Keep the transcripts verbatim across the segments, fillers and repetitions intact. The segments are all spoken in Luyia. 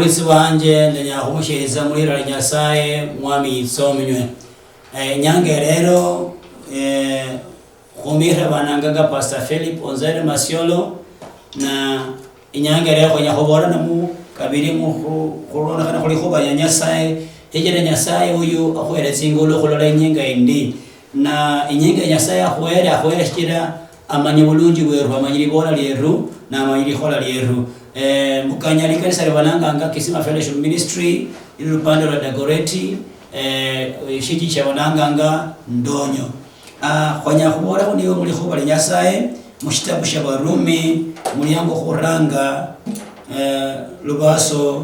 Isi wanje ndenya khumusheeza mulira lya Nyasaye mwami yitsominywe. Eh, inyanga ya lero, eh, khumirira bananganga Pastor Philip Onzere Masiolo, na inyanga ya lero khwenya khubola namu kabiri mu khu-, khulondokhana khuli khuba ya Nyasaye, shichira Nyasaye uyu akhuhere tsingulu khulola inyinga indi. Na inyinga ya Nyasaye akhuhere, akhuhere shichira amanyi bulunji bweru, amanyi libola lieru, na amanyi likhola lieru. Eh, mukanya likanisa libananganga Kisima Fellowship Ministry, ili lupande lwa Dagoretti, eh, shiji shabananganga Ndonyo. Ah, khwenya khubolakho niwe mulikhuba lia Nyasaye, mushitabu shia Barumi, muliango khuranga, eh, lubaso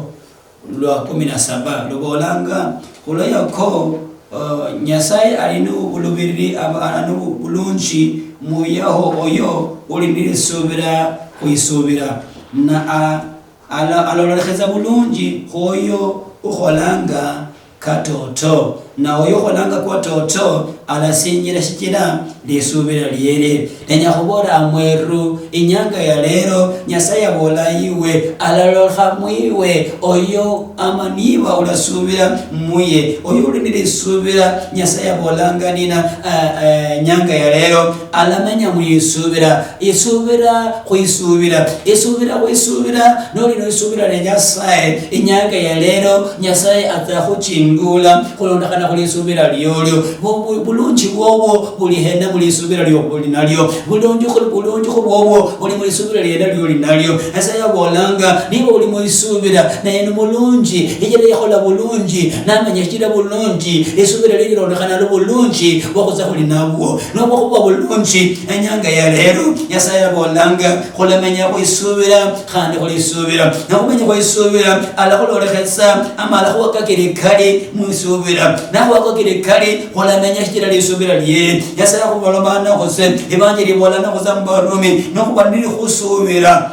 lwa kumi na saba, lubolanga, khulwa yako, uh, Nyasaye ali nu bulubiriri, ab-, ali nu bulunji muyaho oyo uli ni lisubira khwisubira. Na, a-, ala-, alolekhetsa bulunji khwoyo ukholanga katoto. Na oyo ukholanga kwatoto, alasinjira shichira lisubira liere. Nenya khubola amweru, inyanga ya lero, Nyasaye abola iwe, alalolekha mwiwe, oyo ama niba ulasubira muye, oyo uli ni lisubira, Nyasaye abolanga nina, eh, eh, inyanga ya lero, alamenya mwisubira, isubira khwisubira, isubira khwisubira, noli nisubira lia Nyasaye, inyanga ya lero, Nyasaye atsa khuchingula, khulondokhana khulisubira liolio. Bu-, bu-, bulunji bwobwo buli hena mulisubira lio buli nalio? Bulunji khu-, bulunji khu bwobwo buli mulisubira liena lioli nalio? Nyasaye abolanga, niba uli muisubira, naye ni mulunji, ichira yakhola bulunji, namanya shichira bulunji, lisubira lio lilondokhana lu bulunji bwa khutsa khuli nabwo. Nobwo khuba bulunji, enyanga ya lero, Nyasaye abolanga, khulamenya khwisubira, khandi khulisubira. Nakhumenya khwisubira, alakhulolekhetsa, ama alakhuwa kakiri kali mwisubira. Nakhuwa kakiri kali, khulamenya shichira lisubira liye. Nyasaye akhubolomana khutse, Evanjeli ibolana khutsa mubarumi, nokhuba nili khusubira.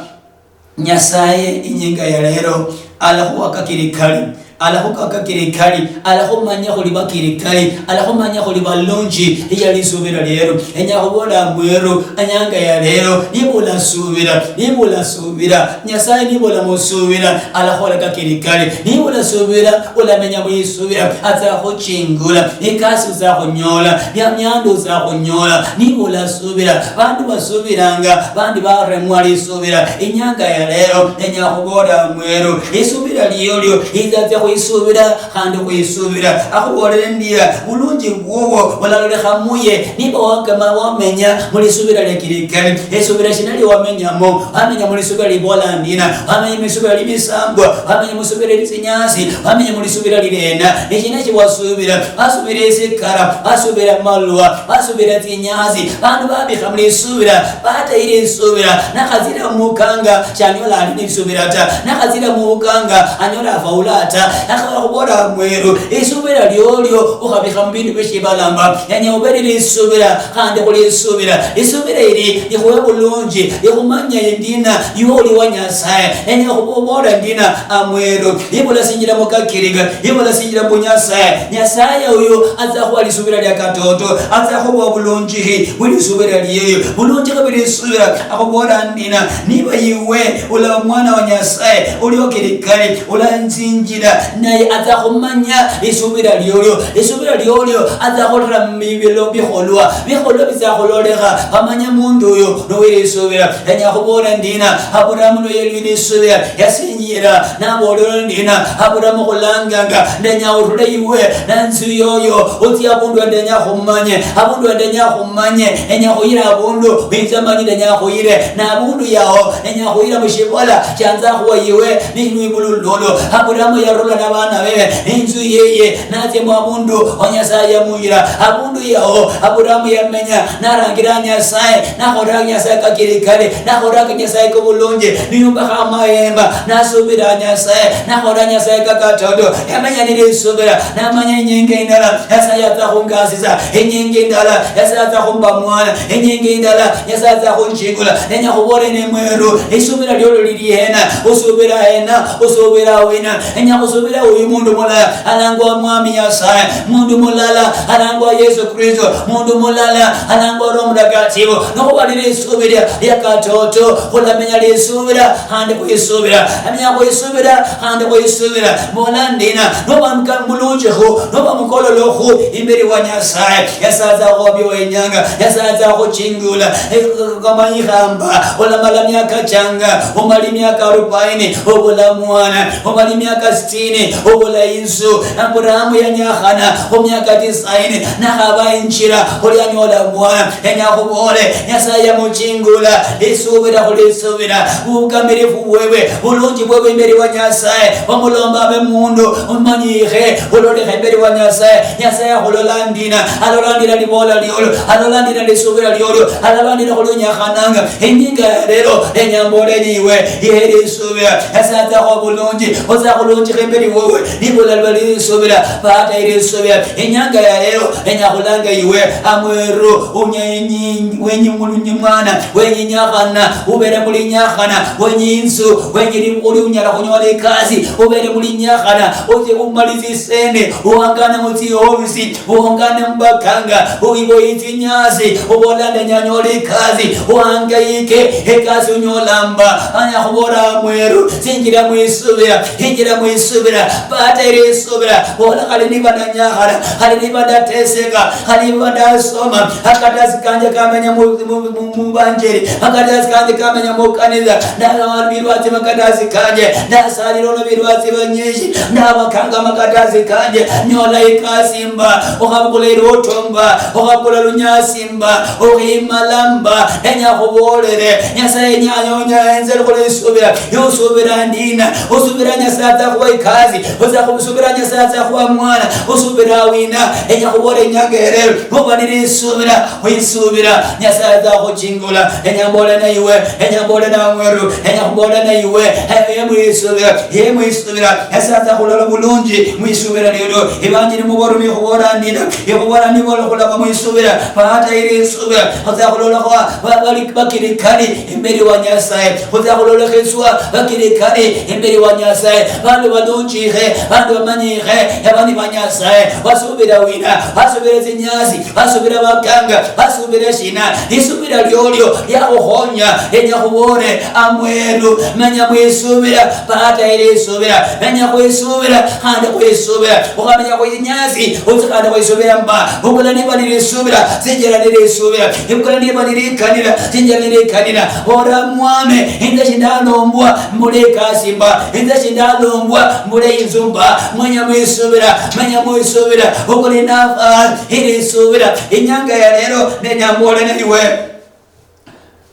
Nyasaye inyinga ya lero, alakhuwa kakiri kali. Alakhukaka kirikali, alakhumanya khuli bakirikali, alakhumanya khuli balunji, iya lisubira liero. Enya khubola mweru, anyanga ya lero, niba ulasubira, niba ulasubira, Nyasaye niba ulamusubira, alakholaka kirikali. Niba ulasubira, ulamenya mwisubira, atsa khuchingula, ikasi utsa khunyola, mia-, miandu utsa khunyola, niba ulasubira. Bandu basubiranga, bandi baremwa lisubira. Inyanga ya lero, enya khubola mweru, isubira liolio, idzatsia khwisubira, khandi khwisubira. Akhubolere ndia, bulunji bwobo bulalolekha muye, niba wakama wamenya mulisubira lia kirikali. Esubira shina lia wamenyamo? Wamenya mulisubira libola ndina? Wamenya mulisubira limisambwa? Wamenya mulisubira litsinyasi? Wamenya mulisubira lilena? Nishina shiwasubira? Wasubira esikara? Wasubira malwa? Wasubira tsinyasi? Bandu babikha mulisubira, batayire isubira. Nakhatsira mukanga, shanyola ali nisubira ta. Nakhatsira mukanga, anyola afaula ta. Nakhaba khubola mweru, isubira liolio ukhabikha mubindu bishibalamba. Yenya ubere lisubira, khandi khulisubira. Isubira ili ikhuwe bulunji, ikhumanya indina, iwe uli wa Nyasaye. Yenya khubola ndina amweru, ibula sinjira mukakiriga, ibula sinjira mu Nyasaye. Nyasaye uyu atsa khuwa lisubira lia katoto, atsa khuwa bulunjihi buli subira lieyo. Bulunjihi buli subira, akhubola ndina, niba iwe ula mwana wa Nyasaye, uli okirikali, ulanzinjira, naye atsa khumanya lisubira liolio. Lisubira liolio atsa khurira mubilo bikholwa, bikholwa bitsa khulolekha, bamanya mundu uyu nowili subira. Enya khubola ndina, Aburahamu noyelwile isubira, yasinjira, nabolela ndina, Aburahamu khulanganga, ndenya urule iwe, na inzu yoyo, utsie abundu wa ndenya khumanye, abundu wa ndenya khumanye, enya khuyire abundu, winze manyi ndenya khuyire, na abundu yao, enya khuyire mushibola, shianza khuwa iwe, ni lwimulu lolo. Aburahamu yarula na bana bebe, inzu yeye, natsia mu abundu, wa Nyasaye yamuyira, abundu yao, Aburahamu yamenya, narangira Nyasaye, nakhorera Nyasaye kakirikali, nakhorera Nyasaye kobulunji, niyumbakha amahemba, nasubira Nyasaye, nakhorera Nyasaye kakatoto, yamenya nilisubira, namanya inyinga indala, Nyasaye atsa khungasisa, inyinga indala, Nyasaye atsa khumba mwana, inyinga indala, Nyasaye atsa khunjingula, nenya khubole ne mweru, isubira liolio lili hena, usubira hena, usubira Ila wina, enya khusubira uyu mundu mulala, alangwa Mwami Nyasaye, mundu mulala, alangwa Yesu Kristo, mundu mulala, alangwa Roho Mtakatifu. Nokhuba nili isubira lia katoto, khulamenya lisubira, khandi khwisubira. Amenya khwisubira, khandi khwisubira. Mbola ndina, noba muka-, mulunjikhu, noba mukololokhu imberi wa Nyasaye. Nyasaye atsa khukhwa biowenyanga, Nyasaye atsa khuchingula. Eh, kama ikhamba, olamala miaka changa, omali miaka arobaini, obula mwana, omali miaka sitini, obula inzu. Abrahamu yanyakhana khu miaka tisaini, nakhaba injira, khuli anyola mwana. Enya khubole, Nyasaye yamuchingula, lisubira khulisubira, bukamilifu bwebwe, bulunji bwebwe imberi wa Nyasaye, omulomba abe mundu, omanyikhe, ololekhe imberi wa Nyasaye. Nyasaye akhulola ndina, alola ndina libola liolio, alola ndina lisubira liolio, alola ndina khuli unyakhananga. Inyinga ya lero, enya mbole niwe, ihe lisubira. Nyasaye atsakho bulunji, otsa khulunjikha imberi wowe, nibula liba lisubira, pata ilisubira. Inyanga ya lero, enya khulanga iwe, amweru, unye-, inyi-, wenyi mulunyi mwana, wenyi nyakhana, ubere muli nyakhana, wenyi inzu, wenyi libukhuli unyala khunyola ikasi, ubere muli nyakhana, otsi umali tsisende, uwangane mu tsiofisi, uwangane mu bakanga, uiboyi tsinyasi, ubola ndenya nyole ikasi, uhangaike, ikasi unyola mba, anya khubora mweru, tsinjira mwisubira, injira mwisubira, pata ilisubira, bola khali niba ndanyakhana, khali niba ndateseka, khali niba ndasoma, akatasi kanje kamenya mu, mu, mu, mubanjeri, akatasi kanje kamenya mukanisa, ndalwala bilwatsi makatasi kanje, ndasalira ono bilwatsi banyishi, ndabakanga makatasi kanje, nyola ikasi mba, okhabukula iroto mba, okhabukula lunyasi mba, okhimala mba, enya khubolere, Nyasaye nyanyonya enze lukhola isubira, yosubira ndina, usubira Nyasaye atsa khuwa ikasi, otsa khusubira Nyasaye atsa khuwa mwana, usubira wina, enya khubola inyanga erero, noba nili isubira, khwisubira, Nyasaye atsa khuchingula, enya mbole na iwe, enya mbole na mweru, enya khubole na iwe, eh, ye mwisubira, ye mwisubira, Nyasaye atsa khulola bulunji mwisubira lino, ibanjiri muborumi khubola ndina, ikhubola nibola khulaba mwisubira, pata ili isubira, khutsa khulolakho ba-, bali bakirikali imberi wa Nyasaye, khutsa khulolekheswa bakirikali imberi wa Nyasaye, bandu balunjikhe, bandu bamanyikhe, abandi ba Nyasaye, basubira wina, basubira tsinyasi, basubira bakanga, basubira shina, lisubira liolio liakhukhonya, lenya khubore, amweru, menya mwisubira, pata ili isubira, menya khwisubira, khandi khwisubira, ukhamenya khwinyasi, utsi khandi khwisubira mba, bukula niba nilisubira, tsinjira nilisubira, ibukula niba nilikanira, tsinjira nilikanira, bora Mwami, inze shindalombwa mbule ikasi mba, inze shindalombwa mbule inzu mba, menya mwisubira, menya mwisubira, ukuli nafa, ili isubira, inyanga ya lero, nenya mbole naiwe.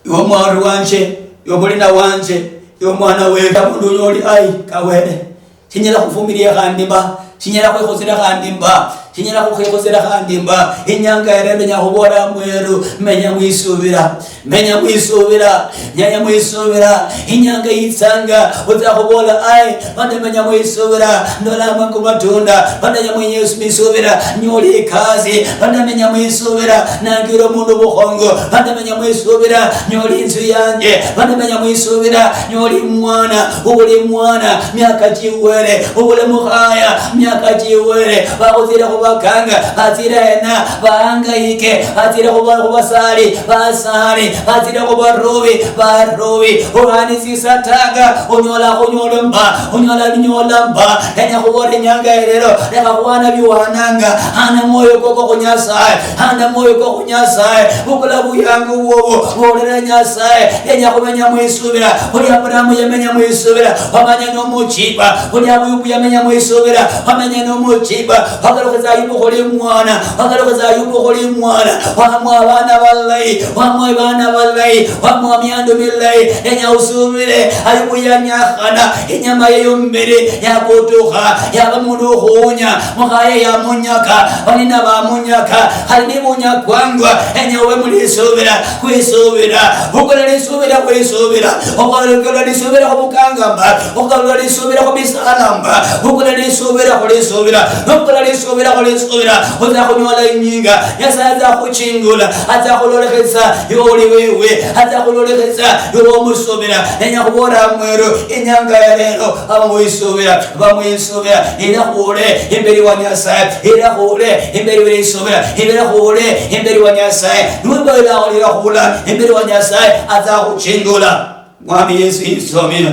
Iwe omwari wanje, iwe omulina wanje, iwe omwana wefwe, abundu unyoli ai kawere. Shinyala khufumilia khandi mba, shinyala khwikhosera khandi mba, shinyala khukhwikhosera khandi mba. Inyanga ya lero ndenya khubola mweru, menya mwisubira, menya mwisubira, menya mwisubira. Inyanga yitsanga, otsa khubola ai, Bana menya mwisubira, ndola mwangu matunda. Bana menya mwisubira, nyoli ikasi. Bana menya mwisubira, nangire omundu obukhongo. Bana menya mwisubira, nyoli inzu yanje. Bana menya mwisubira, nyoli mwana. Ubuli mwana, miaka chiwere. Ubule mukhaya, miaka chiwere. Bakhutsire khubakanga, batsire hena, bahangaike, batsire khuba-, khubasali, basali, batsire khubarubi, barubi. Uhanisi sataka, unyola khunyola mba, unyola binyola mba. Ndenya khubola inyanga ya lero, lekha khuhana biuhananga. Hana mwoyo koko khu Nyasaye, hana mwoyo koko khu Nyasaye. Bukula buyangu bwobo, bolera Nyasaye. Ndenya khumenya mwisubira, khuli Aburahamu yamenya mwisubira, wamanya nomuchiba. Khuli Ayubu yamenya mwisubira, wamanya nomuchiba. Wakalukhiza Ayubu khuli mwana, wakalukhiza Ayubu khuli mwana. Wamwa abana balayi, wamwa abana balayi, wamwa miandu milayi. Ndenya usubire, Ayubu yanyakhana, inyama ye yomubiri yakutukha, yaba mundu ukhuunya, mukhaye yamunyaka, banina bamunyaka, khali niba unyakwangwa, ndenya ube mulisubira, khwisubira. Bukula lisubira, khwisubira. Okhwalukula lisubira khubukanga mba, okhwalukula lisubira khubisaala mba, bukula lisubira khulisubira, nobukula lisubira Esubira, otsa khunyola inyinga. Nyasaye atsa khuchingula, atsa khulolekhetsa iwe uli wewe, atsa khulolekhetsa iwe omusubira. Nenya khubola mweru, inyanga ya lero, bamwisubira, bamwisubira. Ira khule imberi wa Nyasaye, ira khule imberi wa isubira, ira khule imberi wa Nyasaye. Niwe ira khula imberi wa Nyasaye, atsa khuchingula. Mwami Yesu, isomina.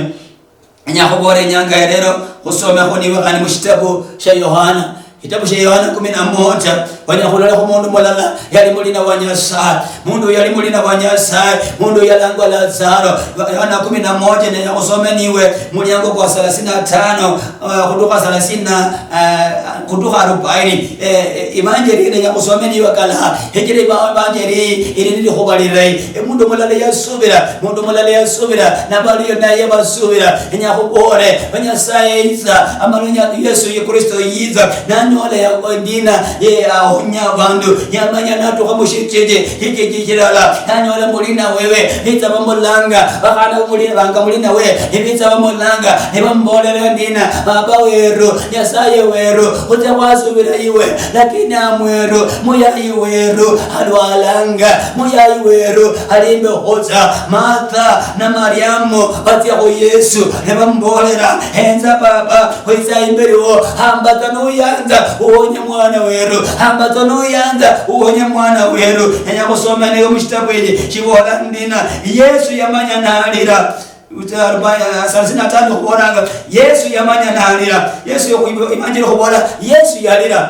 Enya khubola inyanga ya lero, khusomekho niwe khandi mushitabu shia Yohana. Kitabu shia Yohana kumi na moja, wenya khulola khu mundu mulala, yali mulina wa Nyasaye. Mundu yali mulina wa Nyasaye, mundu yalangwa Lazaro. Yohana kumi na moja, nenya khusome niwe, muliango kwa thelathini na tano, eh, khutukha thelathini, eh, khutukha arobaini. Eh, eh, ivanjeri nenya khusome niwe kala, hechira iva-, ivanjeri ili nilikhuva lilai. E, mundu mulala yasubira, mundu mulala yasubira, nabaliyo naye basubira. Enya khubole, ba Nyasaye yitsa, amala nya-, Yesu ye Kristo yitsa, nanyola ya-, dina, ye ahonya abandu, yamanya natukha mushicheche, shicheche shilala, nanyola mulina wewe, bitsa bamulanga, bakhana bamulina, banga mulina we, nibitsa bamulanga, nibambolera ndina, Baba weru, Nyasaye weru, khutse khwasubira iwe, lakini amweru, muyayi weru, alwalanga, muyayi weru, alimbe khutsa. Martha na Mariamu batsia khu Yesu, nibamubolera, "Henza Baba, khwitsa imberi wo, hamba tsa nuyanza, uwonye mwana weru, hamba tsa nuyanza, uwonye mwana weru." Nenya khusoma nayo mushitabu eshi, shibola ndina, Yesu yamanya nalira. Thelathini na tano khubolanga, Yesu yamanya nalira. Yesu yokhwibo-, imanjili khubola, Yesu yalira.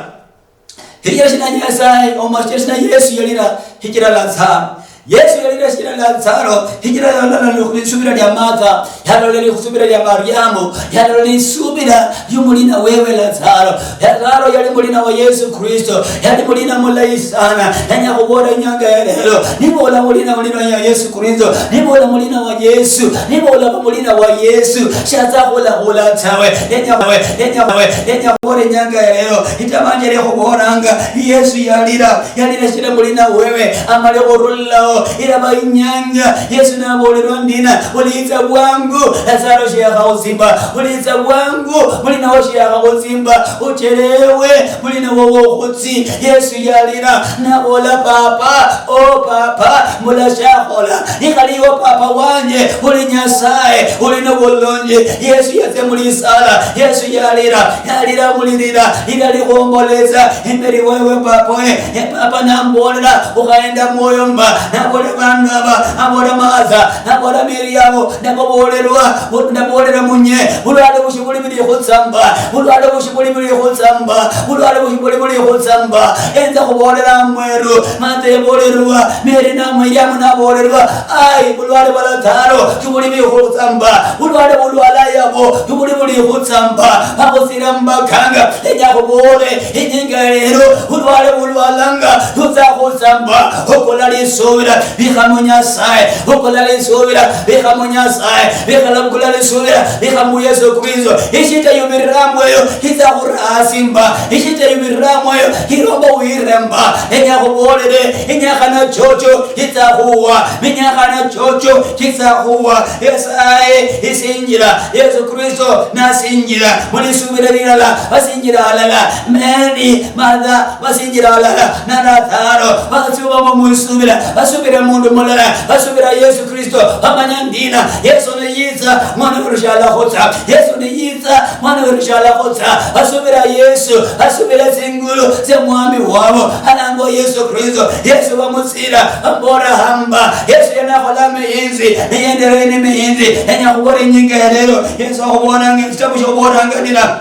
Hichira shina Nyasaye, omashira shina Yesu yalira, hichira Lazaro. Yesu yalira hichira Lazaro, hichira yalola lisubira lia Martha, yalola lisubira lia Mariamu, yalola lisubira liomulina wewe Lazaro. Lazaro yali mulina wa Yesu Kristo, yali mulina mulayi sana. Nenya khubola inyanga ya lero, niba ola mulina, mulina wa Yesu Kristo, niba ola mulina wa Yesu, niba olaba mulina wa Yesu, shatsa khula khula tawe. Nenya, nenya, nenya khubola inyanga ya lero, itabanje lekhubolanga, Yesu yalira. Yalira shira mulina wewe, amale khurulao, iraba inyanga. Yesu nabolerwa ndina, ulitsa bwangu, Lazaro shiyakhausimba, ulitsa bwangu, mulina wo shiyakhausimba, uchelewe, mulina wo wokhutsi. Yesu yalira, nabola, "Papa, oh Papa, mula shakhola, nikhali iwe Papa wanje, uli Nyasaye, uli nobulonje." Yesu yatse mulisala, Yesu yalira, yalira mulirira, lira likhombolesa imberi wewe Papa we. E Papa nambolela, ukhaenda mwoyo mba, nabola bandu aba, nabola Martha, nabola Miriamu, nabobolelwa, bu-, nabolela munye, bulwale bushi buli buli khutsamba, bulwale bushi buli buli khutsamba, bulwale bushi buli buli khutsamba. Enza khubolela mweru, Martha yabolelwa, Mary na Miriamu nabolelwa, ai, bulwale bwa Lazaro, shibuli buli khutsamba, bulwale bulwala yabo, shibuli buli khutsamba, bakhusira mbakanga, enya khubole, inyinga lero, bulwale bulwalanga, lutsa khutsamba, okula lisubira, bikha mu Nyasaye, okula lisubira, bikha mu Nyasaye, bikhala bukula lisubira, bikha mu Yesu Kristo. Ishita yumiriramu eyo, itsa khurasi mba, ishita yumiriramu eyo, iromba uire mba, enya khubolere, inyakhana chocho, itsa khuwa, minyakhana chocho, chitsa khuwa, Nyasaye, isinjira, Yesu Kristo nasinjira, mulisubira lilala, basinjira halala, Mary, Martha, basinjira halala, na Lazaro, basuba bamwisubira, basubira mundu mulala, basubira Yesu Kristo, bamanya ndina, Yesu niyitsa, mwana weru shalakhutsa, Yesu niyitsa, mwana weru shalakhutsa, basubira Yesu, basubira tsingulu tsia mwami wabo, alangwa Yesu Kristo, Yesu bamutsira, bambola hamba, Yesu yanakhola miyinzi, niyendelea ni miyinzi, enya khubora inyinga ya lero, Yesu akhubolanga, ekitabu shiobolanganira.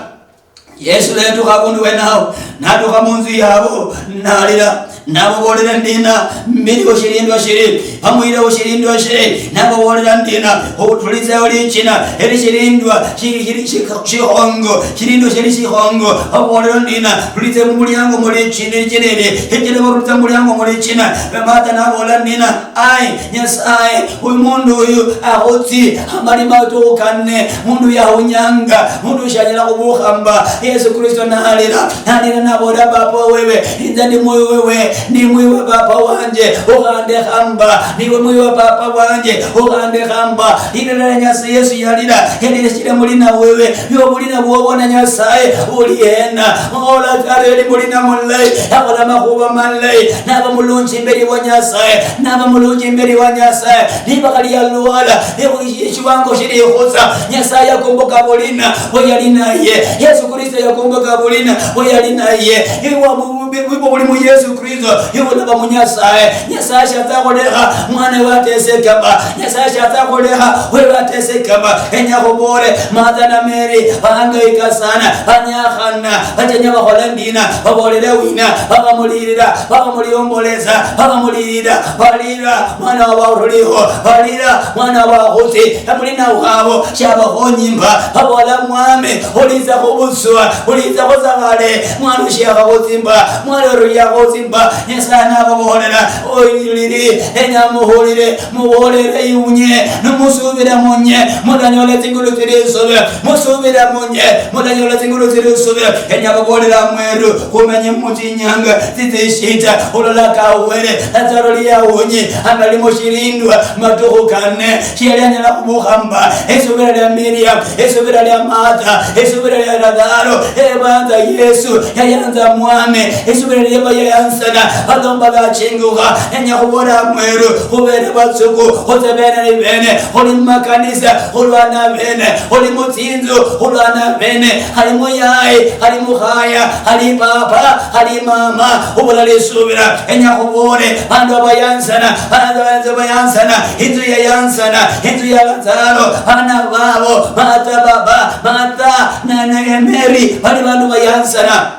Yesu natukha abundu wenawo, natukha munzu yabo, nalira, nababolera ndina, mbiriwo shilindwa shili, bamwirewo shilindwa shili, nababolera ndina, otulizewo lichina, eli shilindwa, shili, shili, shi-, shikhongo, shilindwa shili shikhongo, babolera ndina, tulitse mumuliango muli chini, chinene, echile barulitse mumuliango muli china, Martha nabola ndina, ai, Nyasaye, uyu mundu uyu akhutsi amalima atukhu kanne, mundu uyu ahunyanga, mundu uyu shanyala khubukha mba. Yesu Kristo nalira, nalira, Nabola, "Papa wewe, inze ndi mwiwi wewe, ni mwiwi papa wanje, ukhandekha mba, niwe mwiwi papa wanje, ukhandekha mba." Lilala lya Nyasaye Yesu yalila, yalila shila mulina wewe, yo bulina bwobo na Nyasaye buli hena. Ola kare yali mulina mulayi, yakhola makhuba malayi, naba mulunji imberi wa Nyasaye, naba mulunji imberi wa Nyasaye. Niba khali yalwala, niba shiwango shili khutsa, Nyasaye yakumbuka bulina bwe yali naye. Yesu Kristo yakumbuka bulina bwe yali naye. Iwe mu-, mu-, mu-, buli mu Yesu Kristo, iwe ulaba mu Nyasaye. Nyasaye shatsa khulekha mwana we ateseke mba. Nyasaye shatsa khulekha wewe ateseke mba. Enya khubole, Martha na Mary bahangaika sana, banyakhana, bachenya bakhola ndina, babolele wina, babamulilila, babamuliombolesa, babamulilila, balila, mwana wabo uruliho, balila, mwana wabo akhutsi, emulina wabo, shabakhonyi mba, babola, "Mwami, ulitsa khubuswa, ulitsa khusakhale, mwana ushiakha khutsi mba, mwana uruliakha khutsi mba." Nyasaye nababolela, "Oyilili, enya muhulile, mubolele iunye, numusubila munye, mulanyola tsingulu tsili isubila, musubila munye, mulanyola tsingulu tsili isubila." Enya babolela mweru, khumenye mutsinyanga tsitsishita, ulola kawere, Lazaro liyawunyi, anali mushilindwa, matukhu kane, shiyali anyala khubukha mba, esubila lya Miriam, esubila lya Martha, esubila lya Lazaro, ebanza Yesu, yayanza mwami, esubila lyaba yayanzana, balomba bachingukha, enya khubola mweru, khubene batsuku, khutse bene ni bene, khuli mumakanisa, khulwana bene, khuli mutsinzu, khulwana bene, khali muyayi, khali mukhaya, khali papa, khali mama, ubula lisubila, enya khubole, bandu abayanzana, bandu bayanza bayanzana, inzu yayanzana, inzu ya Lazaro, bana babo, Martha baba, Martha na, na Mary, bali bandu bayanzana.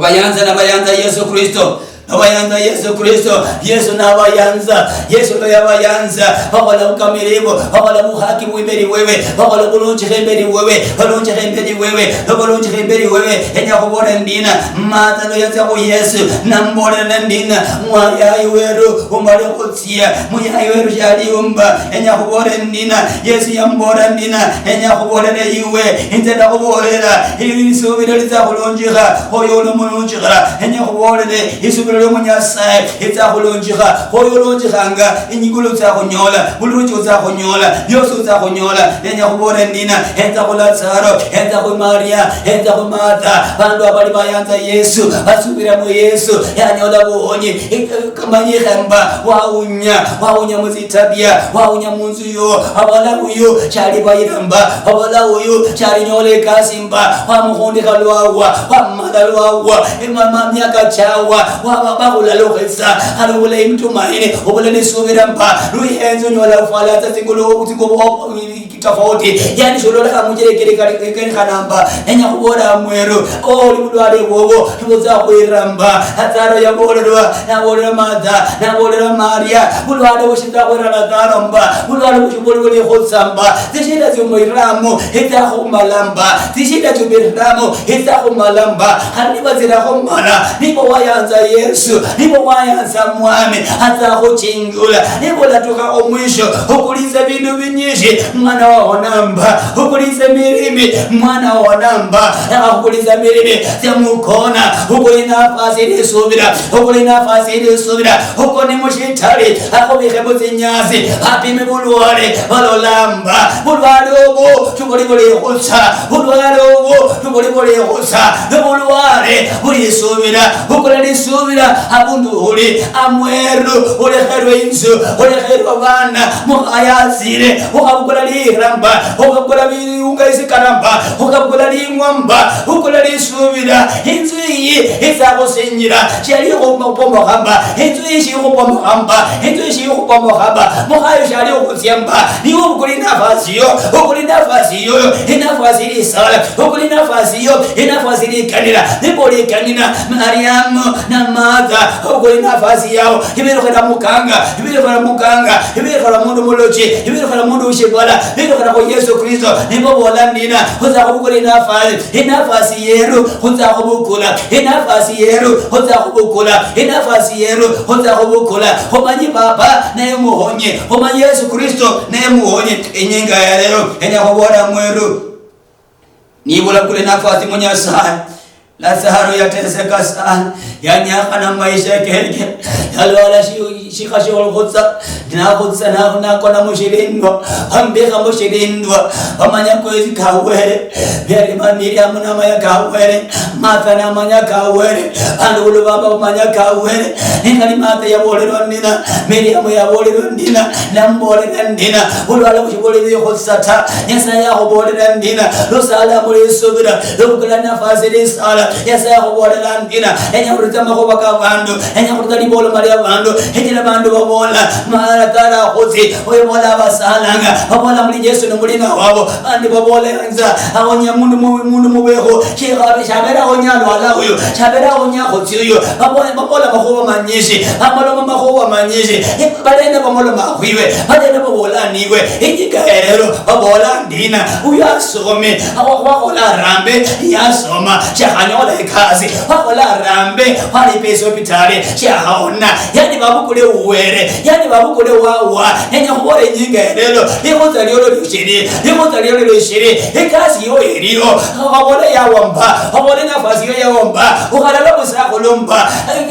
Bayanza, nabayanza Yesu Kristo. Nabayanza Yesu Kristo. Yesu nabayanza. Yesu nayabayanza. Bakhola bukamilifu. Bakhola bukhaki bwimberi wewe. Bakhola bulunjikha imberi wewe. Balunjikha imberi wewe. Nobalunjikha imberi wewe. Enya khubola ndina. Martha noyatsia khu Yesu. Nambolela ndina. Mwayayi weru. Umbale khutsia. Muyayi weru shali umba. Enya khubola ndina. Yesu yambola ndina. Enya khubolela iwe. Inze ndakhubolela. Ili lisubila litsa khulunjikha. Khoyo uno mulunjikhira, enya khubolele, isubilo lio munyasaye litsa khulunjikha. Khoyo ulunjikhanga, inyikulu utsa khunyola, buli luchi utsa khunyola, biosi utsa khunyola. Enya khubolele ndina, enza khu Lazaro, enza khu Maria, enza khu Martha. Bandu abali bayanza Yesu, basubira mu Yesu, yanyola buhonyi. Kamanyikhe mba waunya, waunya muzitabia, waunya munzu yo, abola uyu chali bayira mba, abola uyu chali nyola ekasi mba, wamukhundikha lwawa, wamumala lwawa, emama miaka chawa, waba bakhulalokhesa, khali obula imtumaini, obula nisubira mba, luyenzo nyola ufwala tsa tsingulu, tsingubo, tofauti. Yani, shulolekha mujerekere kali, kali khanamba. Nenya khubola mweru, oli bulwale bwobo, nibutsa khwirira mba. Lazaro yabolelwa, nabolera Martha, nabolera Maria. Bulwale bushitsa khwira Lazaro mba. Bulwale bushibuli buli khutsa mba. Tsishida tsiumwiramo, itsa khumala mba. Tsishida tsiumwiramo, itsa khumala mba. Khandi nibatsira khumala, nibo wayanza Yesu, nibo wayanza Mwami, atsa khuchinga. Ula, niba olatukha omwisho, okulitsa bindu binyishi, mwana wawo namba, okulitsa mirimi, mwana wawo namba, akhukulitsa mirimi, tsia mukona, okuli nafasi ilisubira, okuli nafasi ilisubira, okoni mushitali, akhubikhe mutsinyasi, apime bulwale, balolamba, bulwale obo, tubuli buli khutsa, bulwale obo, tubuli buli khutsa, nobulwale bulisubira, bukula lisubira, abundu uli, amweru, ulekherwe inzu, ulekherwe abana, mukhaya asire, ukhabukula liramba, ukhabukula biunga isikaramba, ukhabukula ling'omba, bukula lisubira, inzu iyi itsa khusinyira, shali khupomokha mba, inzu iyi shikhupomokha mba, inzu iyi shikhupomokha mba, mukhayo shali khukhusia mba, niwe ubukula inafasi yo, ubukula inafasi yoyo, inafasi ilisala, ubukula inafasi yo, inafasi ilikanira, nibo ulikanira, Mariamu, na Martha, okhukhola inafasi yao, iberekhela mukanga, iberekhela mukanga, iberekhela mundu mulochi, iberekhela mundu ushibala, iberekhela khu Yesu Kristo, nibo bola ndina, khutsa khubukula inafasi, inafasi yeru, khutsa khubukula, inafasi yeru, khutsa khubukula, inafasi yeru, khutsa khubukula. Khumanyi Baba naye muhonye, khumanyi Yesu Kristo naye muhonye. Inyinga ya lero, enya khubola mweru, niba ulakula inafasi mu Nyasaye, Lazaro yateseka sana, yanyakhana maisha keke, yalwala shi-, shikha shiolukhutsa, nakhutsa na-, nakona mushilindwa, bambikha mushilindwa, bamanya kwezi kawere, Miriamu namanya kawere, Martha namanya kawere, bandu bulu baba bamanya kawere, Nikhali Martha yaboolelwa ndina, Miriamu yaboolelwa ndina, namuboolera ndina, bulwale bushiboolelekho sa ta. Nyasaye yakhuboolera ndina, lusala muli isubira, lubukula nafasi lisala, Nyasaye yakhuboolera ndina, yenya khurulitsa makhuba ka bandu, yenya khurulitsa liboloma lia bandu, shichira bandu baboola, Lazaro akhutsi, oyo bola abasalanga, baboola muli Yesu ni mulina wabo, bandi baboola nza, ahonya mundu mu-, mundu mubekho, shikhabe, shabera ahonya alwala uyo, shabera ahonya akhutsi uyo, baboola, baboola makhuba manyishi, bamaloma makhuba manyishi, balenda bamoloma khwiwe, balenda baboola niwe, injika erero, baboola ndina, uyo asome, awa-, wakhola arambe, yasoma, shakhanyola ikasi, wakhola arambe, walipa esopitali, shahaona, yani babukule uwere, yani babukule wawa, nenya khubola inyinga elelo, likhutsa liolo lishiri, likhutsa liolo lishiri, ikasi yo iliyo, khabola yawa mba, khabola nafasi yo yawa mba, ukhalala busakhulu mba,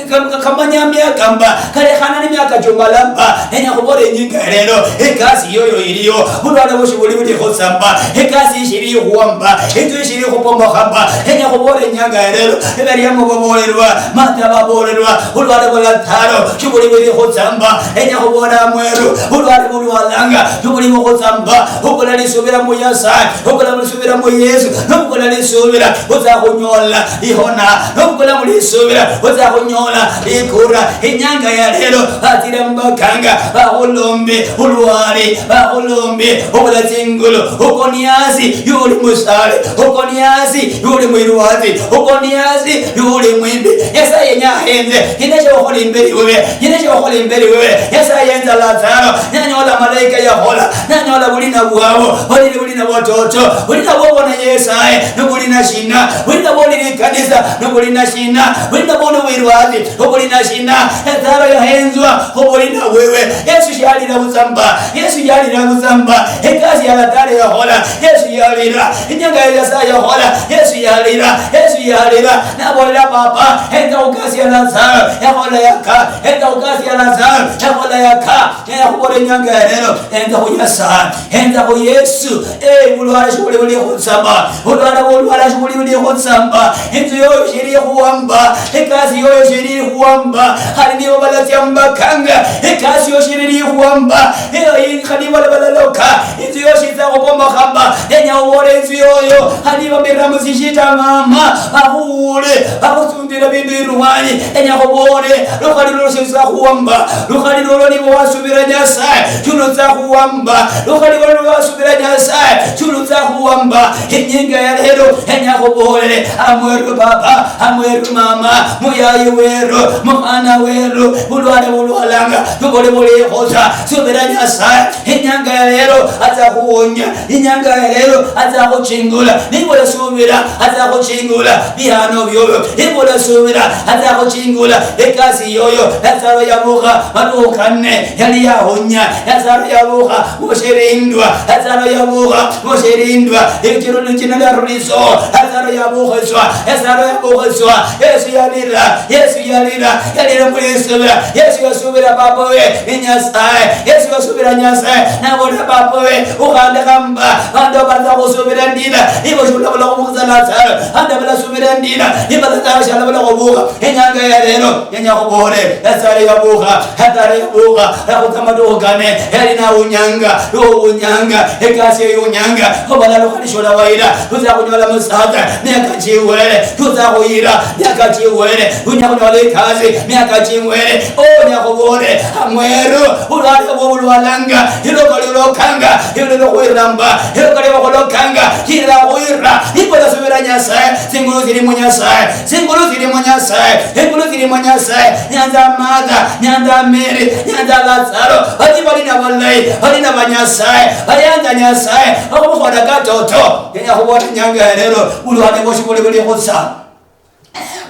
ka-, ka-, kamanya miaka mba, kalekhana ni miaka chumala mba, nenya khubola inyinga elelo, ikasi yoyo iliyo, bulwale bushi buli buli khutsa mba, ikasi ishiri ikhuwa mba, inzu ishiri ikhupomokha mba, nenya khubola inyanga elelo, eberiamo babolerwa, Martha babolerwa, bulwale bwa Lazaro, shibuli buli khutsamba, enya khubola mweru, bulwale bulwalanga, shibuli bukhutsamba, bukula lisubira mu Nyasaye, bukula lisubira mu Yesu, nobukula lisubira, utsa khunyola ihona, nobukula mu lisubira, utsa khunyola ikura. Inyanga ya lelo, batsire mubakanga, bakhulombe bulwale, bakhulombe obula tsingulu, ukoni hasi, yuli musale, ukoni hasi, yuli mwirwatsi, ukoni hasi, yuli mwimbi. Nyasaye yenya ahenze, yine shokhola imberi wewe, yine shokhola imberi wewe. Nyasaye yenza Lazaro, nanyola malaika yakhola, nanyola bulina bwabo, bulina, bulina bwatoto, bulina bwobona Nyasaye, nobulina shina, bulina bwolili ikanisa, nobulina shina, bulina bwoli wirwatsi, nobulina shina. Lazaro yahenzwa, obulina wewe. Yesu shalira butsamba, Yesu yalira butsamba, ekasi ya Lazaro yakhola, Yesu yalira, inyanga ya Nyasaye yakhola, Yesu yalira, Yesu yalira, nabolela Baba, enza khukasi ya Lazaro, yakhola yaka, enza khukasi ya Lazaro, yakhola yaka, yakhubola inyanga ya lero, enza khu Nyasaye, enza khu Yesu, eh, bulwale shibuli buli khutsamba, bulwale bulwala shibuli buli khutsamba, inzu yoyo shili khuwamba, ekasi yoyo shili khuwamba, khali nibo balatsia mubakanga, ekasi yoyo shili khuwamba, eyo khali nibo balaloka, inzu yoyo shitsa khubomokhamba, nenya ubole inzu yoyo, khali nibo mirira musishita mama, bakhuule, bakhutsundire bindu irwanyi, nenya khubole, lukhali lolo shitsa khuwamba, lukhali lolo nibo wasubira Nyasaye, shulutsa khuwamba, lukhali lolo nibo wasubira Nyasaye, shulutsa khuwamba, inyinga ya lero, nenya khubolele, amweru baba, amweru mama, muyayi weru, mukhana weru, bulwale bulwalanga, tubuli bulikhusa, subira Nyasaye, inyanga ya lero, atsa khuwonya, inyanga ya lero, atsa khuchingula, niba olasubira, atsa khuchingula, bihano byobyo, niba olasubira, atsa khuchingula, ekasi yoyo, Lazaro yabukha, madukhu kanne, yali yahonya, Lazaro yabukha, mushirindwa, Lazaro yabukha, mushirindwa, ichirulu chino lyaruliso, Lazaro yabukhiswa, Lazaro yabukhiswa, Yesu yalira, Yesu yalira, yalira mwisubira, Yesu yasubira Baba we, ni Nyasaye, Yesu yasubira Nyasaye, nabola Baba we, ukhandekha mba, bandu baza khusubira ndina, ibo shulabula khubukhiza Lazaro, bandu balasubira ndina, ibo Lazaro shalabula khubukha, inyanga ya lero, Nenya khubole, Lazaro yabukha, Lazaro yabukha, yakhutsa madukhu kane, yali nawunyanga, yowunyanga, ekasi yeyunyanga, obala lukhali shola wayira, tutsa khunyola musatsa, miaka chiwere, tutsa khuyira, miaka chiwere, unya khunyola ekasi, miaka chiwere, onya khubole, amweru, ulwale obwo bulwalanga, iloka lilokanga, ilo lilokhwiramba, iloka lilokhulokanga, lira khwira, ibola subira Nyasaye, tsingulu tsili mu Nyasaye. Tsingulu tsili mu Nyasaye, tsingulu tsili mu Nyasaye. Nyanza Martha, nyanza Mary, nyanza Lazaro. Bali, bali na balayi, bali na ba Nyasaye, bayanza Nyasaye, bakhukhola katoto. Nenya khubona inyanga ya lero, bulwale bwosi buli buli khutsa.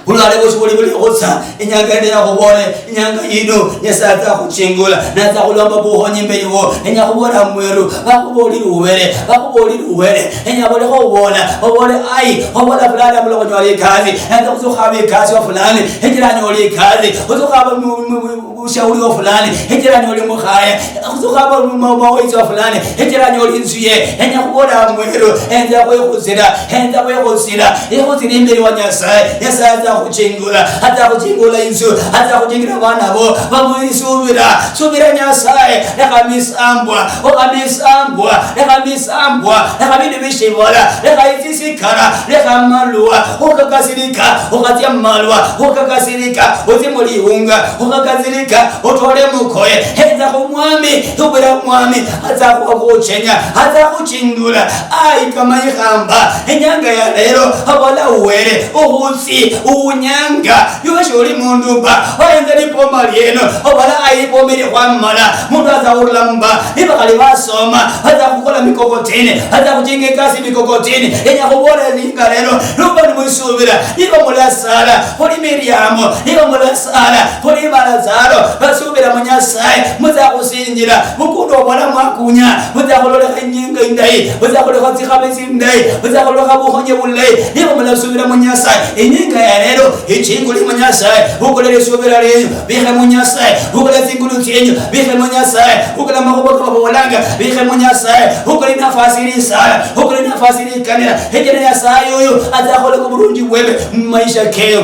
Bulwale bosi buli buli khutsa, inyanga ino yakhubole, inyanga yino Nyasaye atsa khuchingula, natsa khulomba bukhonyi imberi wo. Enya khubola mweru, bakhubolire ubere, bakhubolire ubere. Enya bolekho ubola, obole ai, obola fulani abula khunyola ikasi, natsa khutsa khukhaba ikasi wa fulani, echira anyola ikasi, khutsa khukhaba mu, mu, mu, ushauri wa fulani, echira anyole mukhaya, khutsa khukhaba ma-, mawaitsa wa fulani, echira anyole inzu ye. Enya khubola mweru, enza khwekhutsira, enza khwekhutsira, ekhutsira imberi wa Nyasaye. Nyasaye atsa khuchingula, atsa khuchingula inzu, atsa khuchingula abana bo, bamuhe isubira. Subira Nyasaye, lekha misambwa, okha misambwa, lekha misambwa, lekha bindu bishibola, lekha isi sikara, lekha amalwa, okhakasirika, okhatsia mumalwa, okhakasirika, otsie muliunga, okhakasirika, otole mukoye, henza khumwami, tubira mwami, atsa khuchenya, atsa khuchingula, ai kama ikhamba, enyanga ya lero, abola uwere, ukhutsi, unyanga, Iwe sholi mundu mba, ohenza liboma lieno, obala ayi iboma ili khwamala, mundu aza khurula mba, niba khali basoma, baza khukhola mikokoteni, baza khuchinga ikasi mikokoteni. Enya khubola elinga lero, nuba nimwisubira, niba mulasala, khuli Miriamu, niba mulasala, khuli Balazaro, basubira mu Nyasaye, muza khusinjira, mukundu obola mwakunya, muza khulolekha inyinga indayi, muza khulekha tsikhabi tsindayi, muza khulekha bukhonyi bulayi, niba mulasubira mu Nyasaye, inyinga ya lero, Ichinguli mu Nyasaye, bukula lisubira lienyu, bikhe mu Nyasaye, bukula tsingulu tsienyu, bikhe mu Nyasaye, bukula makhuba kababolanga, bikhe mu Nyasaye, bukula inafasi ili isala, bukula inafasi ili ikanira, hechera Nyasaye uyu atsakhola kubulunji bwebe mu maisha keyo.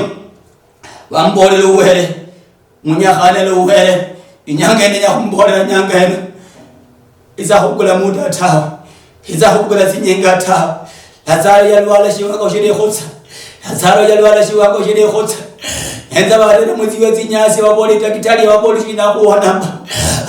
Bambolele uwere, munyakhane luwere, inyanga ene nyakhumbolera inyanga ene. Itsa khukula muda tawe. Itsa khukula tsinyinga tawe. Lazaro yalwala shiwango shilikhutsa. Lazaro yalwala shiwango shilikhutsa. Enza barere mutsiwe tsinyasi, babole daktari, babole shina khuona mba.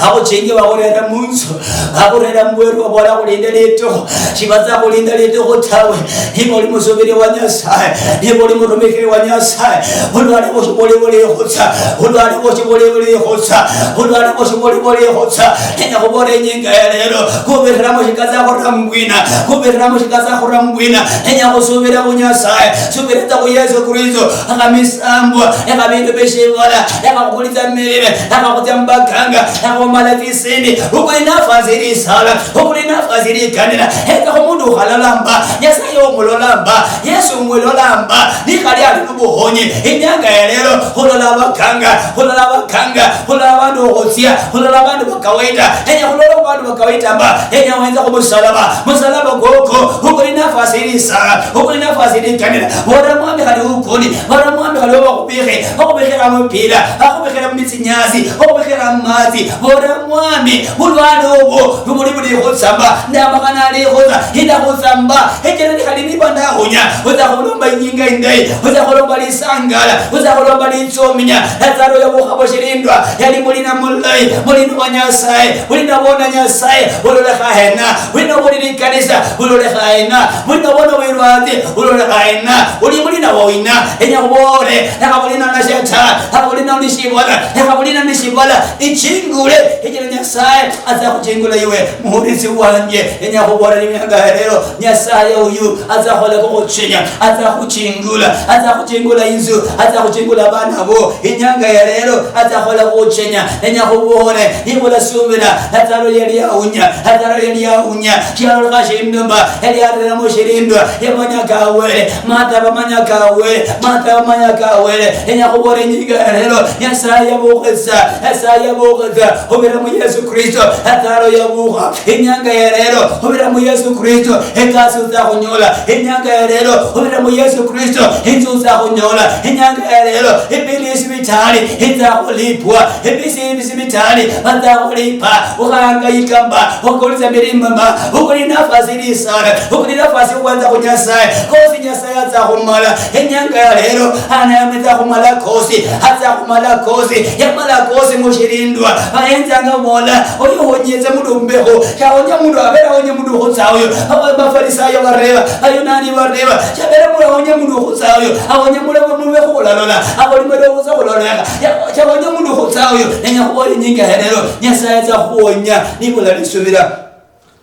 Akhuchinge bakhurera munzu. Bakhurera mbweru, babola khulinde litukhu. Shibatsa khulinda litukhu tawe. Niba oli musubiri wa Nyasaye, niba oli murumikhiri wa Nyasaye, bulwale bosi buli bulikhutsa, bulwale bosi buli bulikhutsa, bulwale bosi buli bulikhutsa. Nenya khubola inyinga ya lero, kubirira mushikatsa khura mubwina, kubirira mushikatsa khura mubwina. Nenya khusubira khu Nyasaye, subira tsa khu Yesu Kristo, akha misambwa, ekha bindu bishibala, ekha khukulitsa mirire, ekha khutsia mubakanga, ekha khumala tsisini. Ukuli nafasi ili isala, ukuli nafasi ili ikanira. Heka khumundu ukhalala mba, Nyasaye umulola mba, Yesu umulola mba, nikhali ali nubukhonyi. Inyanga ya lero, khulola abakanga, khulola abakanga, khulola abandu okhutsia, khulola abandu ba kawaida. Enya khulola abandu ba kawaida mba, enya wenza khumusalaba, musalaba koko, ukuli nafasi ili isala, ukuli nafasi ili ikanira. Bora mwami khali ukuli, bora mwami khali obakhubikhe, okhubikhira mupira, akhubikhira mumitsinyasi, okhubikhira mumatsi. Bora mwami, bulwale obwo, nubuli bulikhutsamba, ndamakhana alikhutsa, indakhutsamba, echera nikhali niba ndakhunya, utsa khulomba inyinga indayi, utsa khulomba lisangala, utsa khulomba litsominya. Lazaro yabukha bushilindwa, yali mulina mulayi, mulina wa Nyasaye, mulina bona Nyasaye, ulolekha hena, mulina buli likanisa, ulolekha hena, mulina bona wirwatsi, ulolekha hena, uli mulina wa wina. Enya khubole, lekha bulina na shetani, lekha bulina ni shibola, lekha bulina ni shibola, ichingule, echera Nyasaye atsa khuchingula iwe, muhulisi wanje. Enya khubola imyaka ya lero, Nyasaye uyu atsa khola khukuchenya, atsa khuchingula, atsa khuchingula inzu, atsa khuchingula abana bo. Inyanga ya lero, atsa khola khuchenya. Nenya khuboole, nibula subira, Lazaro yali yaunya, Lazaro yali yaunya. Shialolekha shindu mba, yali areremo shilindwa, yamanya kawere, mata bamanya kawe, mata bamanya kawere. Nenya khuboole inyinga ya lero, Nyasaye yabukhitsa, Nyasaye yabukhitsa, khubira mu Yesu Kristo, Lazaro yabukha. Inyanga ya lero, khubira mu Yesu Kristo, ekasi utsa khunyola. Inyanga ya lero, khubira mu Yesu Kristo, inzu utsa khunyola. Inyanga ya lero, ibili isibitali itsa khulipwa. Ibisi isibitali batsa khulipa. Ukhangayika mba, ukulitsa milima mba, ukuli nafasi ili isala, ukuli nafasi ukhwanza khu Nyasaye. Kosi Nyasaye atsa khumala. Inyanga ya lero, ana yametsa khumala kosi, atsa khumala kosi, yamala kosi mushilindwa. Bayenzanga bola, oyo honyetse mundu mbekho, shahonya mundu abere ahonye mundu khutsa oyo. Aba-, Bafarisayo bareba, Bayunani bareba, shabere mundu ahonye mundu khutsa oyo, ahonye mundu mubekho khulalola, akholi mwedo khutsa khulolekha. Ya-, shahonya mundu khutsa oyo, nenya khubola inyinga ya lero, Nyasaye atsa khuhonya, nibula lisubira.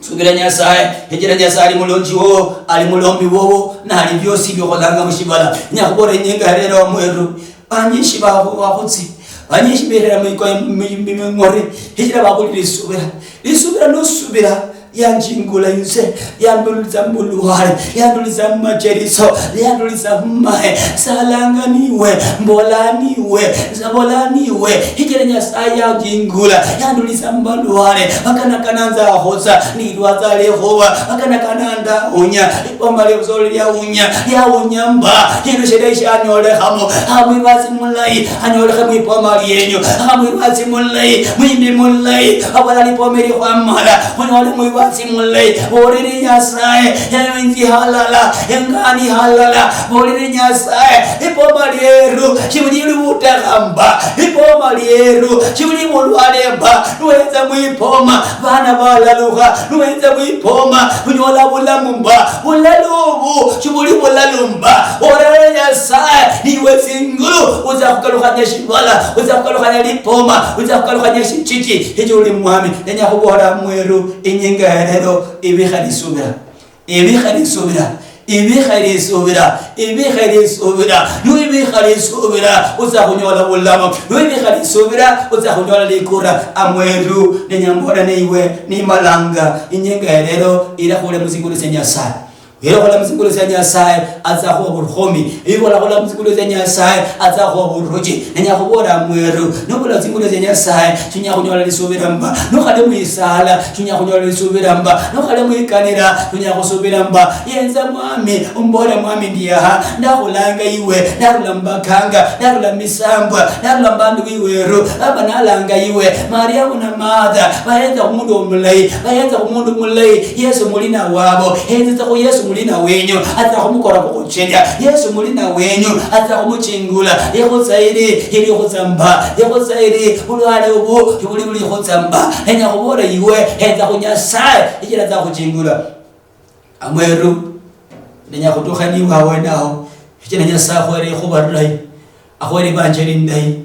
Subira Nyasaye, hijira Nyasaye ali mulonji wowo, ali mulombi wowo, nali byosi byokholanga mushivala. Nyakhubora inyinga ya lero mweru, banyishi bakhutsi, banyishi birera ming'ori, hijira babulire lisubira. Lisubira nosubira, yanjingula inze, yandulitsa mubulwale, yandulitsa mumacheriso, yandulitsa mumahe. Salanga niwe, mbola niwe, nzabola niwe. Hijira Nyasaye yanjingula, yandulitsa mubalwale, bakanakana nzakhotsa, nilwatsa lekhuba, bakanakana ndaunya. Lipoma liabusolo liaunya, liaunya mba, shindu shilai shanyolekhamo. Amwibasi mulayi anyolekhe mwipoma lienyu. Amwibasi mulayi, mwimbi mulayi, abala lipoma elikhwamala, munyole mwibasi mulayi. Bolere Nyasaye, inzi halala, engani halala. Bolere Nyasaye, lipoma lieru shibuli libutakha mba, lipoma lieru shibuli bulwale mba. Nuhenza mwipoma, bana balalukha. Nuhenza mwipoma, unyola bulamu mba. Bulalu obu shibuli bulalu mba. Orere Nyasaye, niwe tsingulu, utsa khukalukhanya shibala, utsa khukalukhanya lipoma, utsa khukalukhanya shichichi, hichuli mwami. Nenya khubola mweru, inyinga ya lero ibikha lisubira. Ibikha lisubira, ibikha lisubira, ibikha lisubira. Niwibikha lisubira, utsa khunyola bulamu. Niwibikha lisubira, utsa khunyola likura. Amweru, nenya mbole niwe, nimalanga, inyinga ya lero, ira khule musikulu sya Nyasaye. Ira khula musikulu sya Nyasaye, atsa khuwa burukhomi. Iwe olakhola musikulu sya Nyasaye, atsa khuwa buruchi. Nenya khubola mweru, nobula tsingulo tsia Nyasaye, shunyala khunyola lisubira mba. Nokhali mwisala, shunyala khunyola lisubira mba. Nokhali mwikanira, shunyala khusubira mba. Yenza Mwami, umbole Mwami, ndi aha, ndakhulanga iwe, ndarula mubakanga, ndarula misambwa, ndarula mubandu biweru. Baba nalanga iwe, Mariamu na Martha, bayenza khumundu omulayi, bayenza khumundu mulayi. Yesu mulina wabo, henzitsa khu Yesu mulina wenyu, atsa khumukora khuchenya. Yesu mulina wenyu, atsa khumuchingula. Ikhutsa ili, ili khutsa mba. Ikhutsa ili, bulwale ubu, tibuli buli khutsa mba. Nenya khubola iwe, hetsa khu Nyasaye, ichira atsa khuchingula. Amweru, nenya khutukha niwe awenaho, ichira Nyasaye akhwere ikhuba lilayi, akhwere ibanjeli indayi.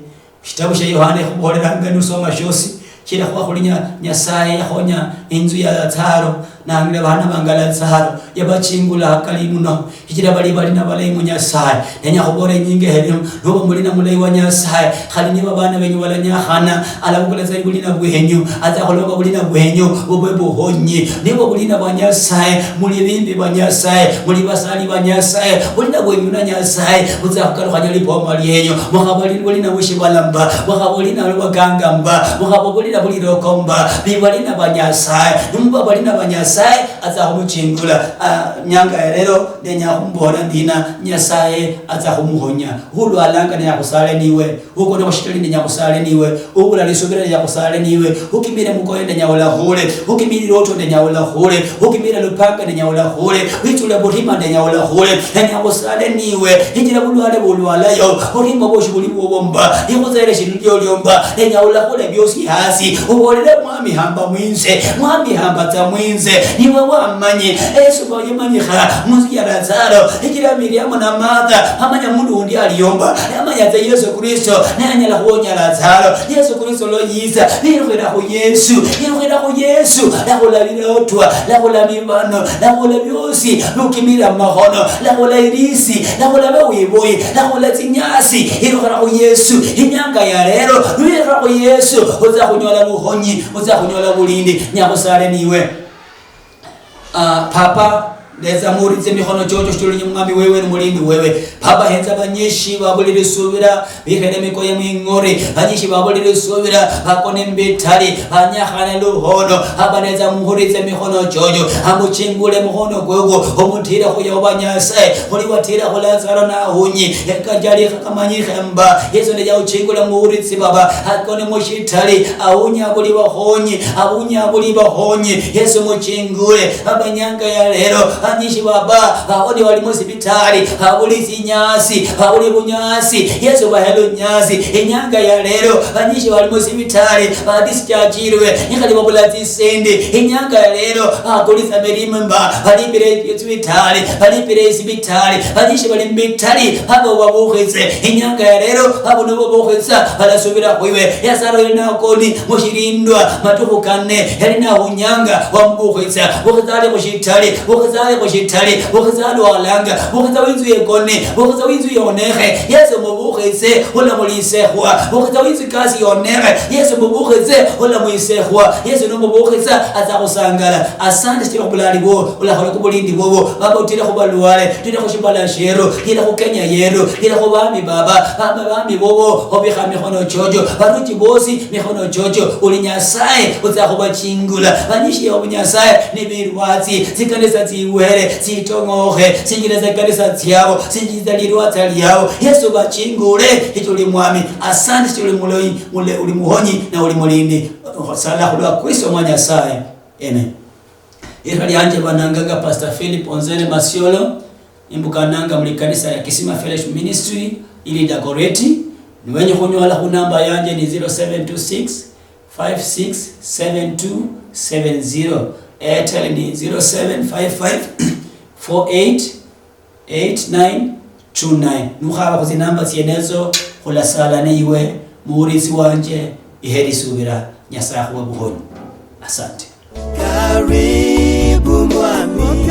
Shitabu shia Yohana ikhubolelanga nusoma shiosi, shilekhuwa khuli Nya-, Nyasaye yakhonya inzu ya Lazaro, nangila bana banga Lazaro, yabachingula hakali muno, shichila bali bali nabalayi mu Nyasaye. Nenya khubola inyinga eyo, noba mulina mulayi wa Nyasaye, khali niba bana benyu balanyakhana, alabukula tsa bulina bwenyu, atsa khulomba bulina bwenyu bube buhonyi. Niba bulina bwa Nyasaye, muli bimbi bwa Nyasaye, muli basali ba Nyasaye, bulina bwenyu na Nyasaye, butsa khukalukhanya lipoma lienyu. Mukhaba li-, bulina bweshibalamba, mukhaba bulina lubaganga mba, mukhaba bulina buliroko mba, bibalina ba Nyasaye. Nimuba balina ba Nyasaye, atsa khumuchingula. Ah, nyanga ya lero, ndenya khumbola ndina, Nyasaye atsa khumuhonya. Hulwalanga ne akhusale niwe. Ukone khushitali nenya khusale niwe, ubula lisubira nenya khusale niwe, ukimile mukoye nenya ulakhule, ukimile loto nenya ulakhule, ukimile lupanga nenya ulakhule, witsule butima nenya ulakhule, nenya khusale niwe, injila bulwale bulwalayo, butima bwosi buli bwobo mba, ikhutsele shindu liolio mba, nenya ulakhule biosi hasi, ubolele Mwami hamba mwinze, Mwami hamba tsa mwinze, niwe wamanye, Yesu bayimanyikha munzu ya Lazaro, injila Miriamu na Martha, amanya mundu undi aliyomba, yamanya tsa Yesu Kristo, naye anyala khuwonya Lazaro. Yesu Kristo lwa yitsa, nirukhira khu Yesu, nirukhira khu Yesu, lakhula lilotwa, lakhula mibano, lakhula biosi, lukimira mumakhono, lakhula ilisi, lakhula bawiboyi, lakhula tsinyasi, irukhira khu Yesu. Inyanga ya lero, niwirukhira khu Yesu, utsa khunyola bukhonyi, utsa khunyola bulindi. Nyakhusale niwe. Ah, Papa, ndetsa muritse mikhono chocho, shitulunye Mwami wewe ni mulindi wewe. Papa, henza banyishi babulire subira, bikhele mikoye mwing'ori. Banyishi babulire subira, bakone mbitali, banyakhane luhono. Papa, ndetsa muritse mikhono chocho, amuchingule mukhono kwekwo, omutire khuya oba Nyasaye. Khuli watira khu Lazaro nahunyi, ekajali khamanyikhe mba. Yesu ne yauchingule muritse Baba, akone mushitali, aunye abuli bakhonyi, aunye abuli bakhonyi. Yesu muchingule, Baba, inyanga ya lero, Banyishi baba, bauli bali musibitali, babuli sinyasi, babuli bunyasi. Yesu bahelo nyasi. Inyanga ya lero, banyishi bali musibitali, badischargirwe, nikhali babula tsisendi. Inyanga ya lero, bakulisa mirimo mba, balipire isibitali, balipire isibitali. Banyishi bali mubitali, baba babukhitse. Inyanga ya lero, babo nibo babukhitsa, balasubira khwiwe. Yasaro yali nakoni mushilindwa matukhu kane, yali nahunyanga wamubukhitsa. Bukhitsa ali khushitali, bukhitsa ali khushitali, bukhitsa alwalanga, bukhitsa winzu yekone, bukhitsa winzu yonekhe. Yesu mubukhitse, ulamulisekhwa. Bukhitsa winzu kasi yonekhe. Yesu mubukhitse, ulamwisekhwa. Yesu numubukhitsa, atsa khusangala. Asante shichira khubulali bwo, ulakhola kubulindi bwobo. Baba utire khubalwale, utire khushibala shieru, utire khu Kenya yeru, utire khubami baba, baba bami bobo, obikha mikhono chocho, baruchi bosi mikhono chocho, uli Nyasaye, utsa khubachingula. Banyishie obunyasaye, nibirwatsi, tsikanisa tsiwere, tsitong'okhe, sinjira tsa kanisa tsiabo, sinjira tsa lirwatsa liabo. Yesu bachingule, hicho uli mwami. Asante, hicho uli muloi, mule-, uli muhonyi, na uli mulindi. Sala khulwa Kristo mwa Nyasaye. Amen. Lira lianje bananganga Pastor Philip Onzere Masiolo, imbukananga muli kanisa ya Kisima Fellowship Ministry, ili Dagoretti. Niwenye khunyola khu namba yanje ni zero seven two six, five six seven two seven zero. Airtel ni zero seven five five four eight eight nine two nine. Nukhaba khu tsinamba tsienezo, khulasala neiwe, muwulisi wanje, ihe lisubira, Nyasaye akhuwe bukhonyi. Asante. Karibu mwami.